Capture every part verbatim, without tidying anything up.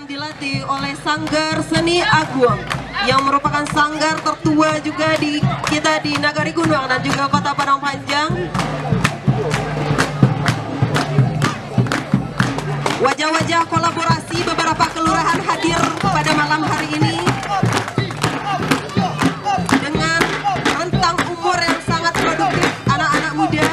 Dilatih oleh Sanggar Seni Agung, yang merupakan sanggar tertua juga di kita di Nagari Gunuang dan juga Kota Padang Panjang. Wajah-wajah kolaborasi beberapa kelurahan hadir pada malam hari ini dengan rentang umur yang sangat produktif, anak-anak muda.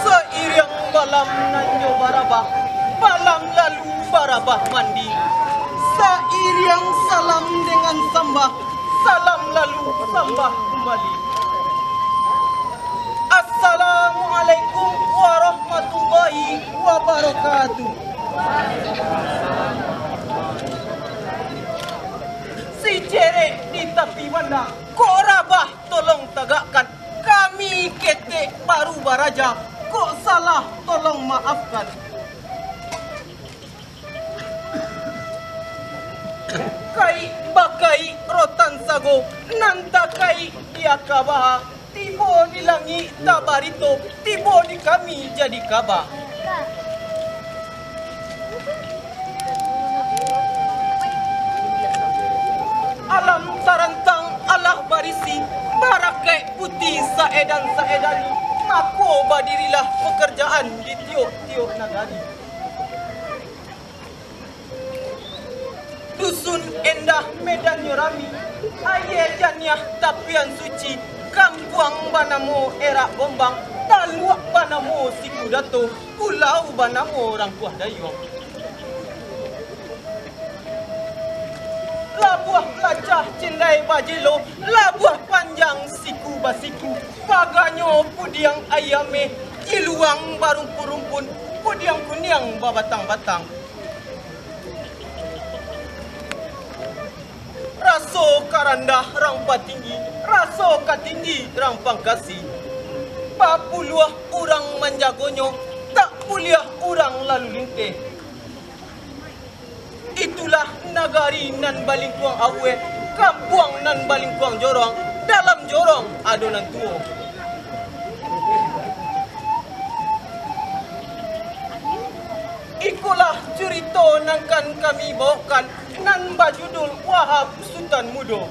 Sairiang balam nan nyo barabah, balam lalu barabah mandi. Sairiang salam dengan sambah, salam lalu sambah kumbali. Assalamualaikum warahmatullahi wabarakatuh. Si cerek di tapi banda, kok rabah tolong tagakkan. Kami ketek baru baraja, kok salah tolong maafkan. Kaik bakaik rotan sago, nan takaik di aka baha, tibo di langik tabarito, tibo di kami jadi kaba. Alam tarantang alah barisi, barakaik putih saedan-saedan, mako badirilah pakarajaan di tiok-tiok nagari. Dusun endah medannyo rami, aia janiah tapian suci, kampuang banamo Erak Gombang, taluak banamo Sikudato, pulau banamo Rangkuah Dayuang. Labuah lacah cindai bajelo, labuah panjang siku basiku, paganyo pudiang aia meh, jiluang barumpun-rumpun, pudiang kuniang babatang-batang. Raso ka randah rang patinggi, raso ka tinggi rang pangkasi. Bapuluah urang manjagonyo, tak buliah urang lalu linteh. Itulah nagari nan balingkuang aweh, kampuang nan balingkuang jorong, dalam jorong ado nan tuo. Ikolah curito nan kan kami baokan, nan bajudul Wahab Sutan Mudo.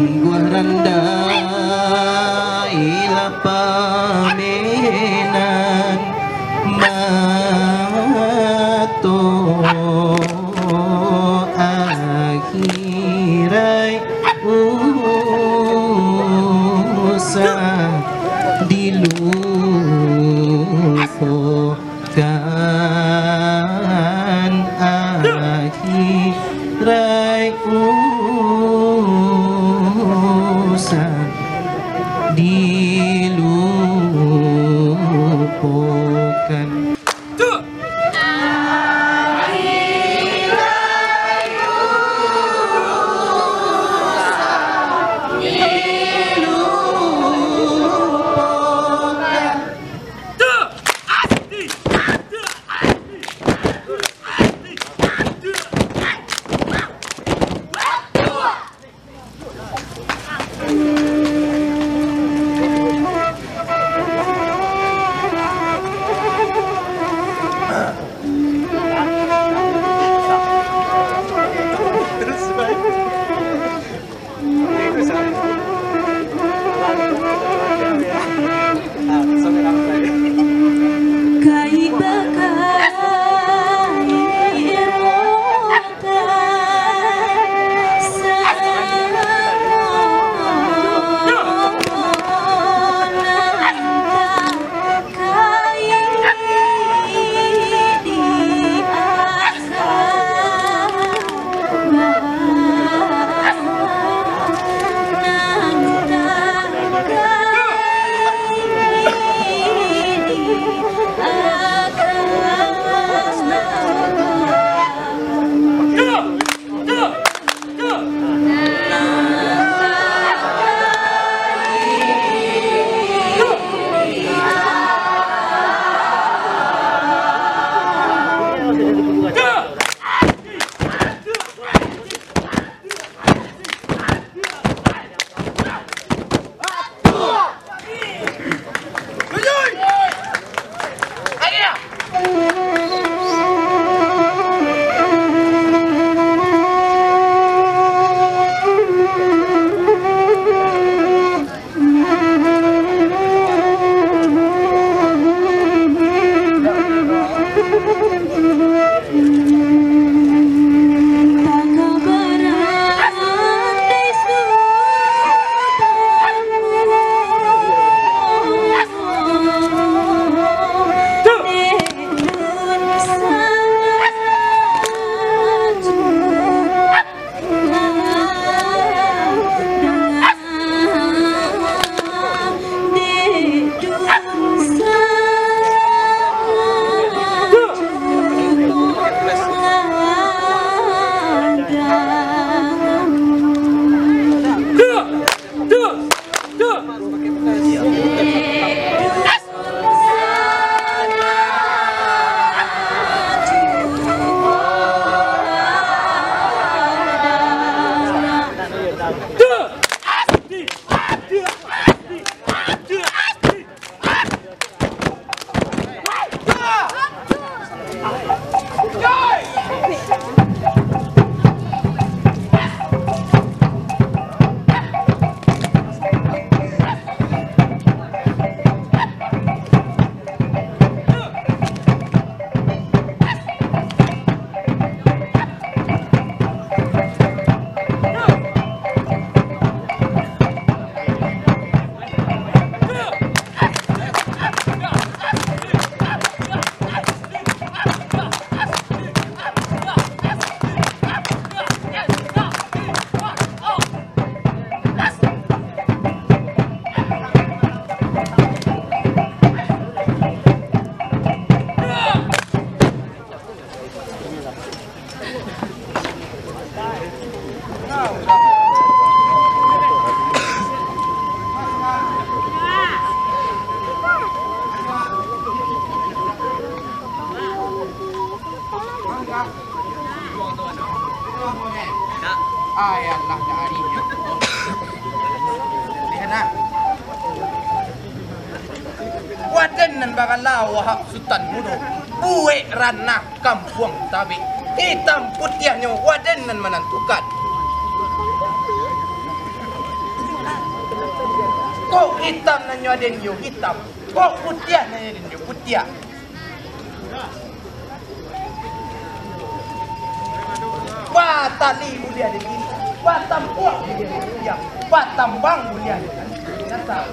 Guah randai lah pamenan mato, akhirai usah dilupo. Kan akhirai usah dilupokan. Ayolah, dari. Lihat, nak. Waden nan bagala Wahab Sutan Mudo, buek ranah Kampuang Tabik. Hitam putiahnyo Waden nan manantukan. Kok hitam nan nyo aden yo hitam, kok putiah nan nyo aden yo putiah. Batali buliah di kiri, batampuak buliah di kiri, batambang buliah di kanan.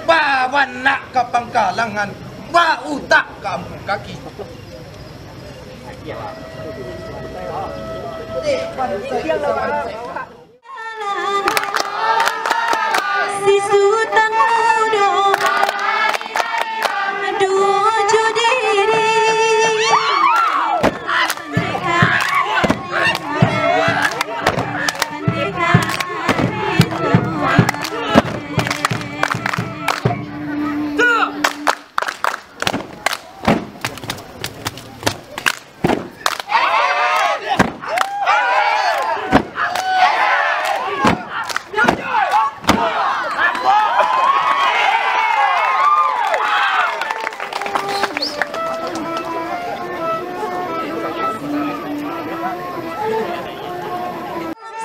Babanak ka pangkalangan, bautak ka ambuang kaki. Si Sutan Mudo, adu jo diri.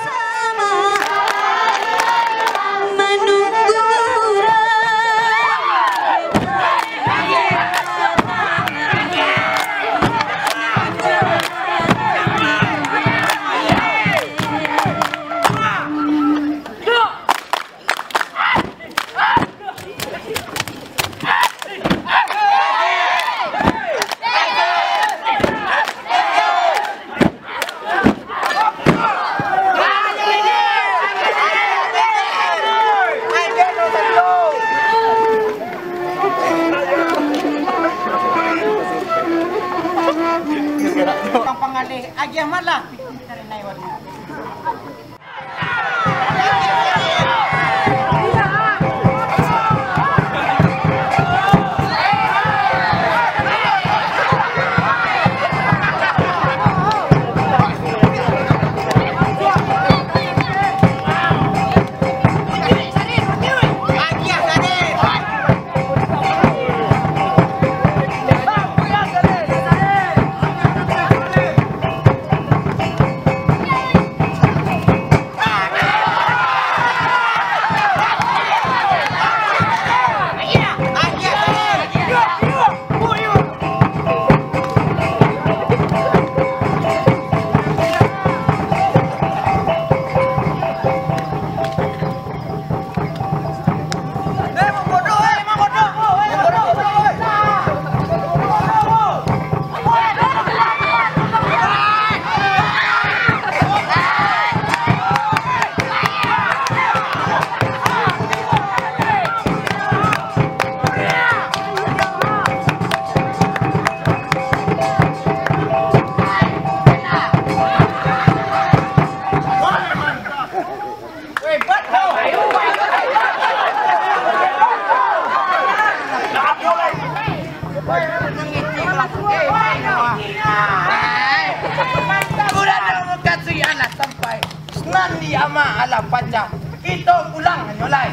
Sama manunggu urang. Panggaleh, agiah malah. Urang nan mukasuik alah sampai, nan di ama alah pacah. Kito pulang nyo lai.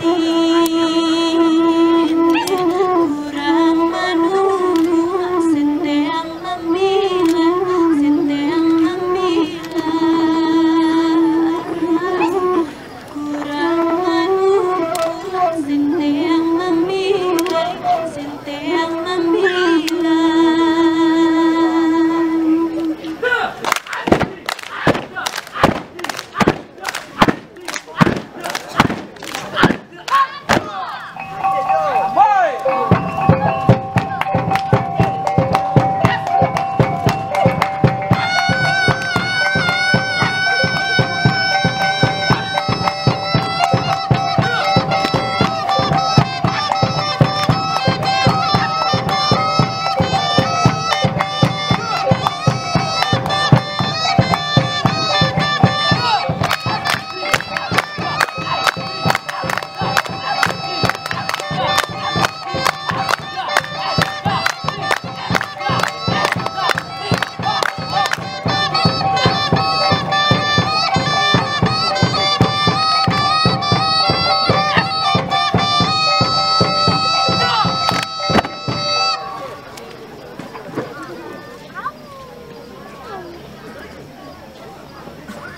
Kurang manuruik, senteang mamilak, senteang mamilak. Kurang manuruik, senteang mamilak, senteang mamilak.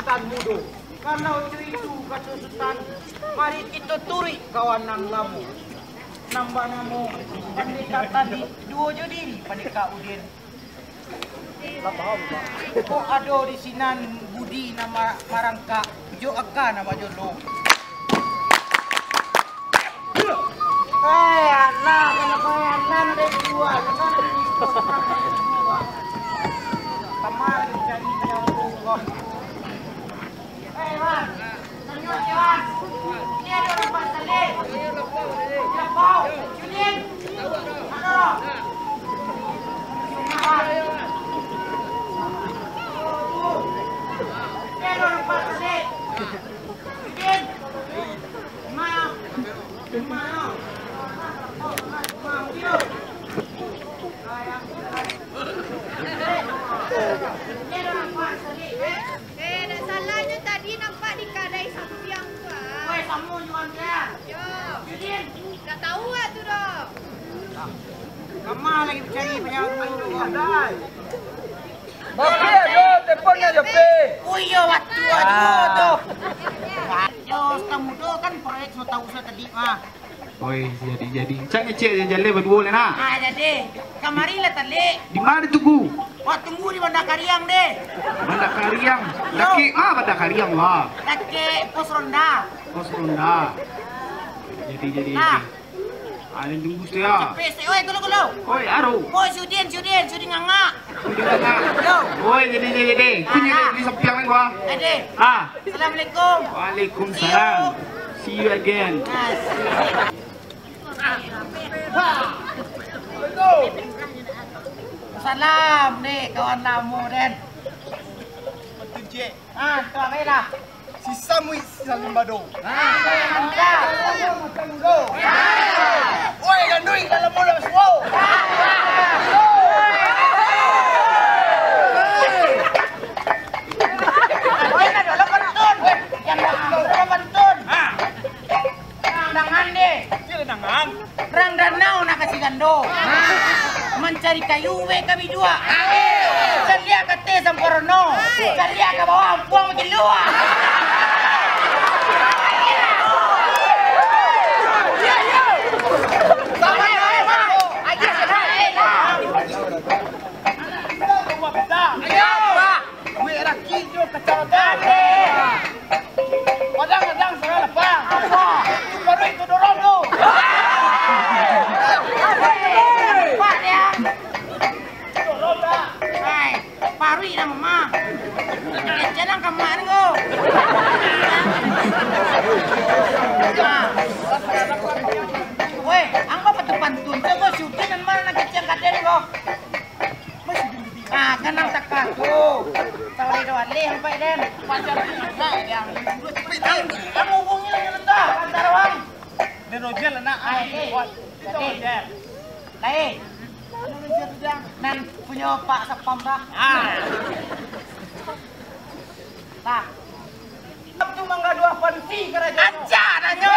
Tan mudo. Kalau itu, kato Sutan, mari kito turuik kawan nan lamo, nan banamo Pandeka Tadi, duo jo diri Pandeka Udin. Kok ado di sinan budi nan ma-, marangkak, jo aka nan bajolo. Eh, alah, kalau kau alah, nak dijual, kan dijual. Kamari cari yang urus. Eh, Wan, tengok, Wan. Ini ada orang Pak Saleh. Ada Pak Yudin. Ada. Ini ada orang Pak Saleh. Yudin. Maaf. Eh, dak salahnyo tadi nampak di kadai sampiang tu, ah. Weh, samo juo dia. Yo. Dak tahu ah tu doh. Lamo lagi dicari pejabat tu. Bape ado, telepon ajo pe. Oh iyo, waktu ajo tu. Yo, tamu tu kan proyek sudah tahu sudah tadi mah. Oi, jadi, jadi. Cak ngecek je jaleh baduo lah, nah. Ah, jadi. Kamari lah tadi. Di mana tunggu? Wak tunggu di Banda Kariang deh. Banda Kariang. Yo. Dakek ma Banda Kariang, wah? Dakek pos ronda. Pos ronda. Jadi, jadi, nah. Jadi. Ah, den tunggu sajo. Capek sajo, oi, gulo, gulo. Oi, aro. Oi, Sudin, Sudin, Sudin ngangak. Sudin ngangak. Yo. Oi, jadi, jadi, jadi. Kunci di sampiang ni gua. Jadi. Ah. Assalamualaikum. Waalaikumsalam. See you. See you again. Salam ni kawan lamo den. Betul, Cik. Ah, tu ambil lah. Si Samuel Salimbado. Ah, tu yang muda. Oi, ganduik dalam mulut semua. Rang danau nak kasi gando. Mancari kayu be kami jua. Caliak ka ateh samparono. Caliak ka bawah ampuang makin luak. Duit rakik jo kacau. Padang-padang salah lapang. Apo? Tu paruik tu dorong tu. Pak dia. Dorong tak? Hai, paruik lah mama. Jangan kamu ni ko. Woi, angko pantun-pantun. Coba syuting dan mana nak kecil kaden ko. Ah, kanang takah tu. Tahu deh, doa leh sampai den. Panjang ni, nah, yang. Kamu hubungi lagi rendah, antar orang. Dia Roger lah, nak. Ah, eh. Buat. Itu Roger. Lain. Mana Roger tu, Jang? Nan punyo Pak Satpam dah. Ah. Nah. Waktu manggaduah pansi karajo. Aja nanyo.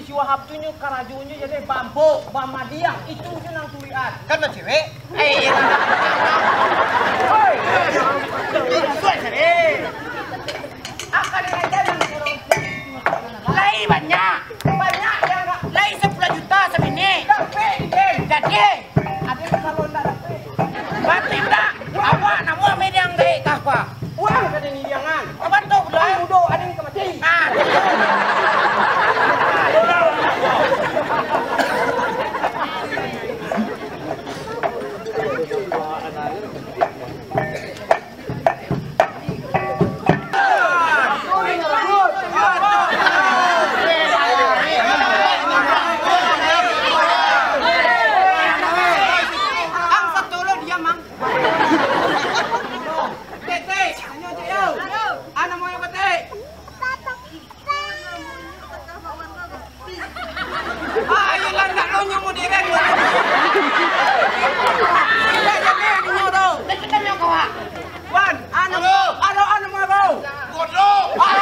Si Wahab tu nyo karajonyo jadi bambok, bamadiang, itu nyo nan turuikan. Kan bacewek? Eh, iya. Oi. Akan aja nan kurang. Lai banyak. Banyak yang nak. Lai sapuluah juta sabini. Dapek, Den. Jadi. Aden kalau ndak dapek. Mati ndak? Awak namuah mediang gaek kah, Pak? Urang ka den idiangan. Apa tu, Bro? Ai, udo, aden ka mati. Ah. Ang, satu lo diam, Ang. Tek, tek, tanyo cek yo. Anak moyo ko, tek. Ah, iyolah, nak lo nyo moderen. Indak jadi dinyo tu. Wan, anu, anu, anu, anu. Bodoh. Ah.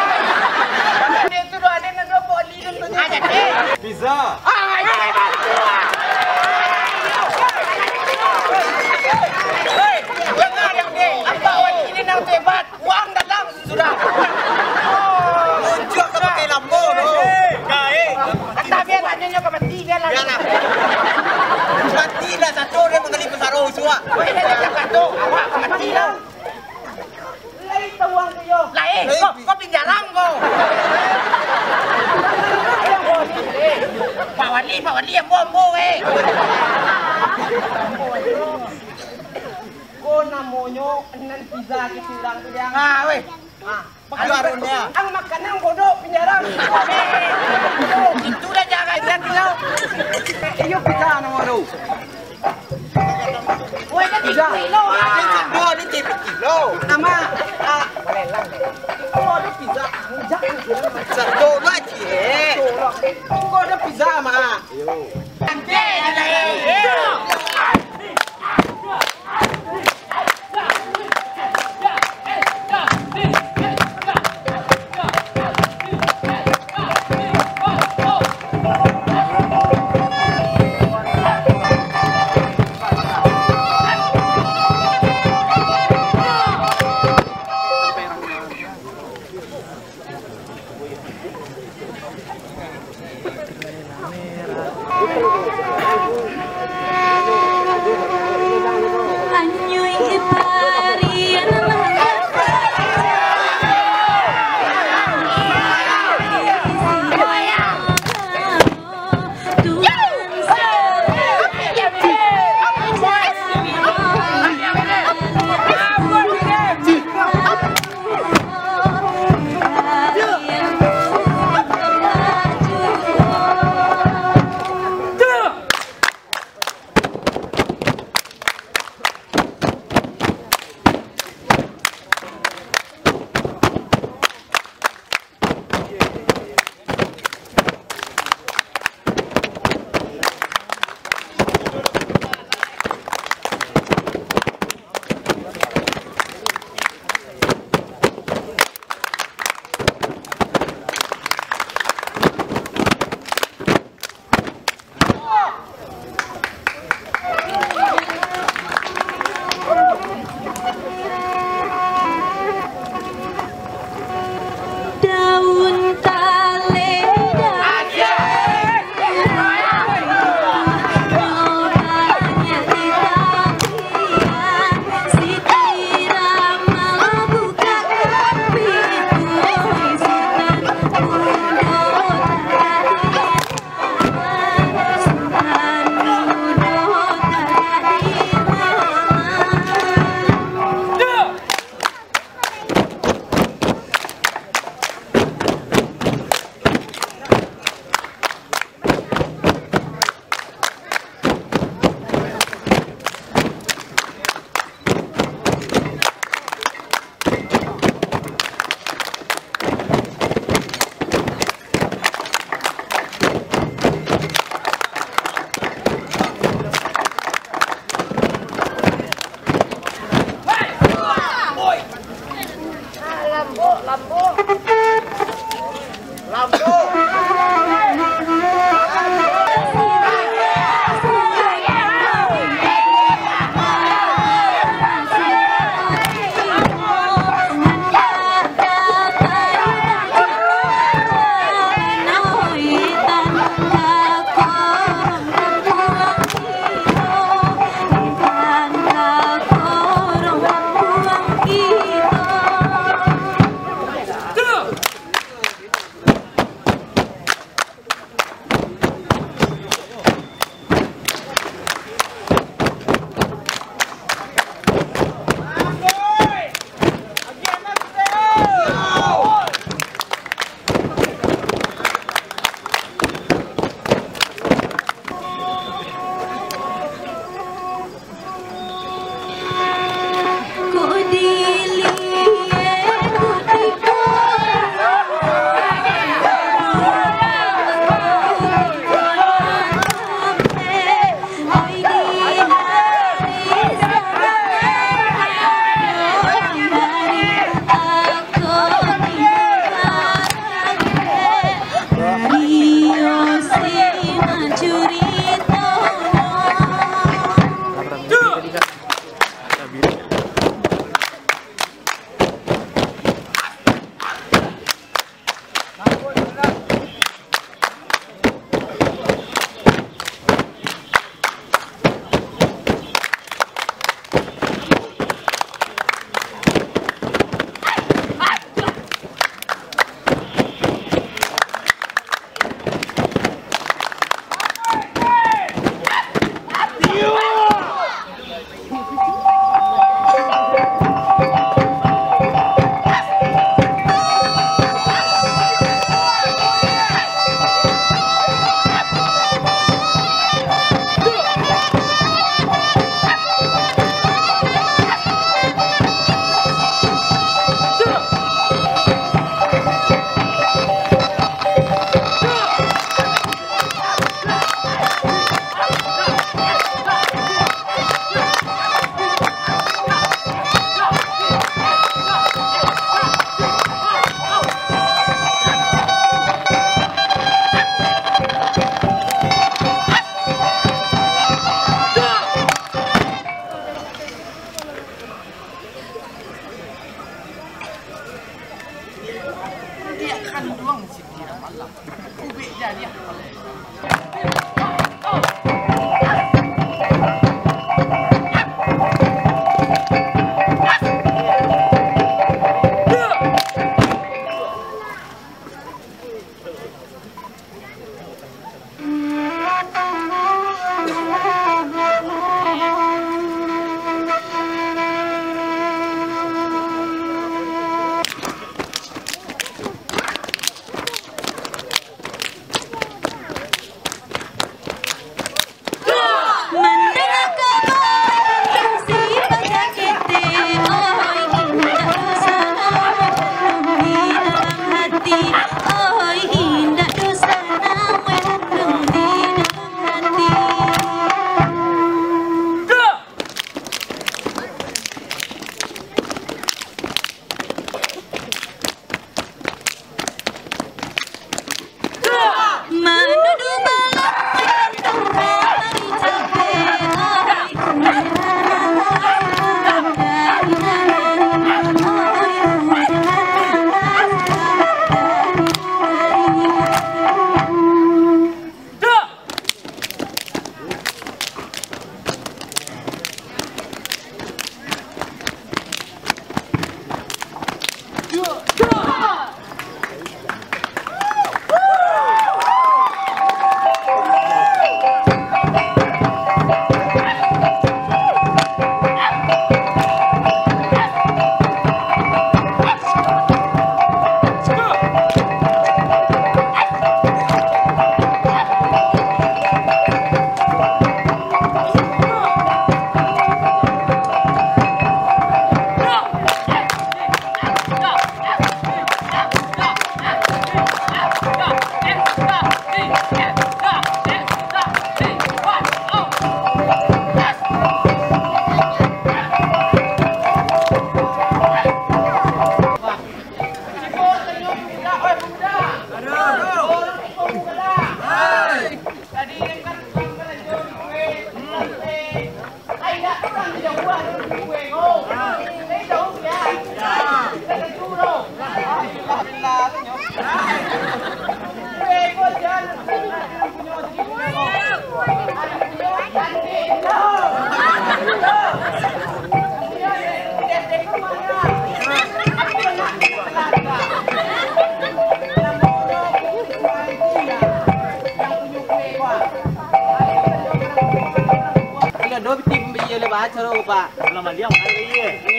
Dia tu doh, ada nak dua poli tu. Ada, eh. Pizza. Ah, itu hebat. Hei, dengar yang ni. Apa awak ini nak hebat? Uang dalam sudah. Muncul ka pakai lambo tu. Gaek. Entah, biarlah nyo ka mati, biarlah. Biarlah. Mati lah satu, dia manggali pasaro usuak. Weh, dia cakap tu, awak ka mati lah. Lai tawang tu yo. Lai, kau, kau pinjaram kau. Pak Wali, Pak Wali, ambo, ambo, eh. Ko namonyo nan pizza kito urang tu, Jang. Ah, weh. Ah, juaronyo. Ang makan ang bodoh pinjaram. Itu dah jangan lihat dulu. Iyo, pizza namo tu. Woi, kan tiga kilo, ah. Ini sado, ini tiga kilo. Nama? Ah, oh, ada pizza. Sado lah, Cik. Ko ada pizza, Mak. Daun taleda. Lambok, lambok. Lambok.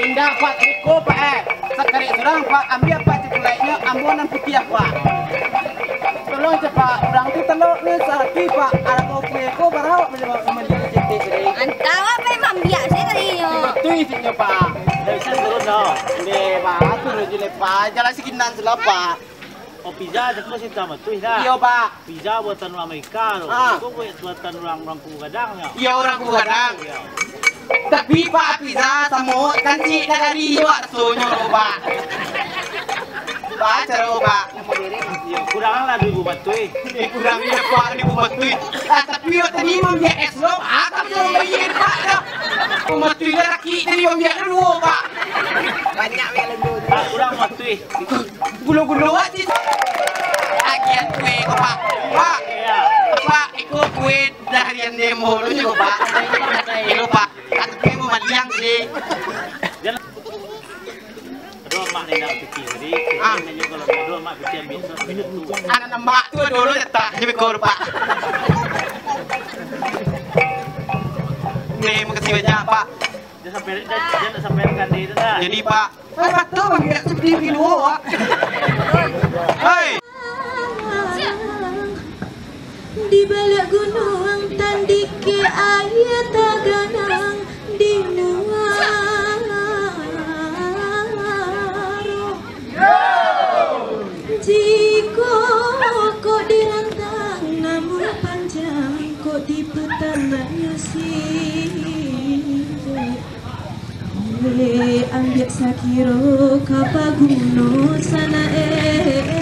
Indak, Pak, tariko, Pak, eh. Sakarek surang, Pak, ambiak, Pak, cikuleknyo, ambo nan putiah, Pak. Tolong, Pak, urang tu talok ni sarati, Pak. Arago kue ko baraok mali, mali cetek tadi. Antah, Pak, mambiak sajo tadinyo. Batua isinyo, Pak. Ndak bisa turun, doh. Ndeh, Pak, turun se lah, Pak. Jalan sakinan se lah, Pak. Oh, pizza, jago si Tama tu, Ida. Iyo, Pak. Pizza buatan urang Amerika tu. Ah. Ko buatan urang, urang Kubu Gadang, yo? Iyo, urang Kubu Gadang. Iyo. Tapi, Pak, pizza samo kancik nan ari, Pak, rasonyo tu, Pak. Pak, caro, Pak. Iyo, kurang lah duo ribu batuih. Eh, kurang ni, Pak, duo ribu batuih. Ah, tapi yo tadi mambiak es lo, ah, tapi yo mambiak, Pak, dah. Duo ribu batuih lah, laki tadi mambiak duo, Pak. Banyak, Pak, lembut. Ah, kurang batuih. Gulo-gulo aja. Pak, Pak, Pak, iko kue dari yang demo lu nyo, Pak. Iko, Pak, kan kue mau maliang sih. Aduh, mak ni nak piti tadi. Ah. Kalau aduh, mak piti ambil tu, ambil tu. Anak nambak tu dulu ya, tak. Ini kau, Pak. Nih, makasih banyak, Pak. Dia sampai, dia, dia nak sampaikan diri tu dah. Jadi, Pak, Ai, batua, Bang, biak tu berdiri dulu, Wak. Hei. Di baliak gunuang tandikek aia taganang di muaro. Jikok kok dirantang namuah panjang, kok diputar nak nyusi. Eh, ambiak sakiro ka paguno sana, eh.